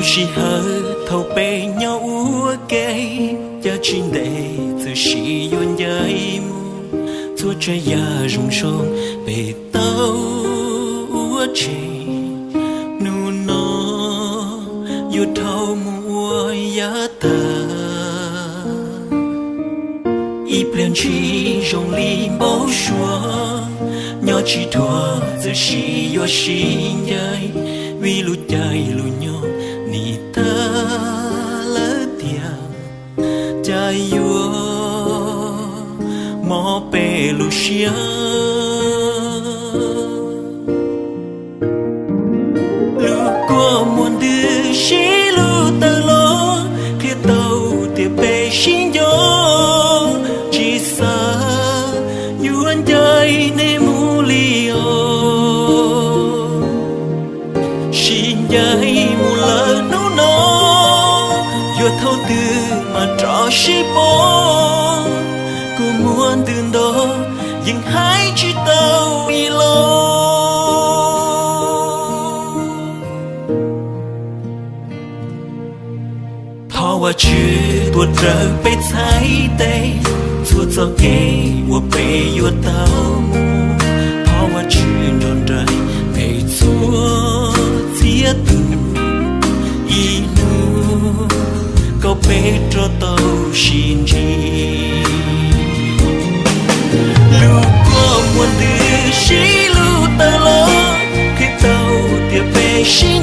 Sij hawm thaum peb nyob ua ke, cas tsis ntev txawm sib yuav ncaim mus. Txhua tsav yam zoo zoo peb tau ua tseg, hnub no yuav dhau mus ua yav tag. Ib pliag ntshis zoo li npau suav, nyob tsis dhuav txawm sib yuav sib ncaim, vim lub caij lub nyoog nim tag lawm tiag, cas yuav mob peb lub siab. Lub kua muag ntws sib lug tawm los, qhia tau tias peb sib nco. Tsis xav yuav ncaim nej mus li os. Sib ncaim mus lawm hnub no, yuav thaum twg mam rov sib pom. Kua muag ntws nto, yeej hais tsis tau ib los. Thov Vajtswv tuav rawv peb txhais tes, txhua txoj kev uas peb yuav tau mus. Thov Vajtswv nrog nraim peb txhua txhia tus, ib hnub kom peb rov tau sib ntsib. Lub kua muag ntws sib lug tawm los, qhia tau tias peb sib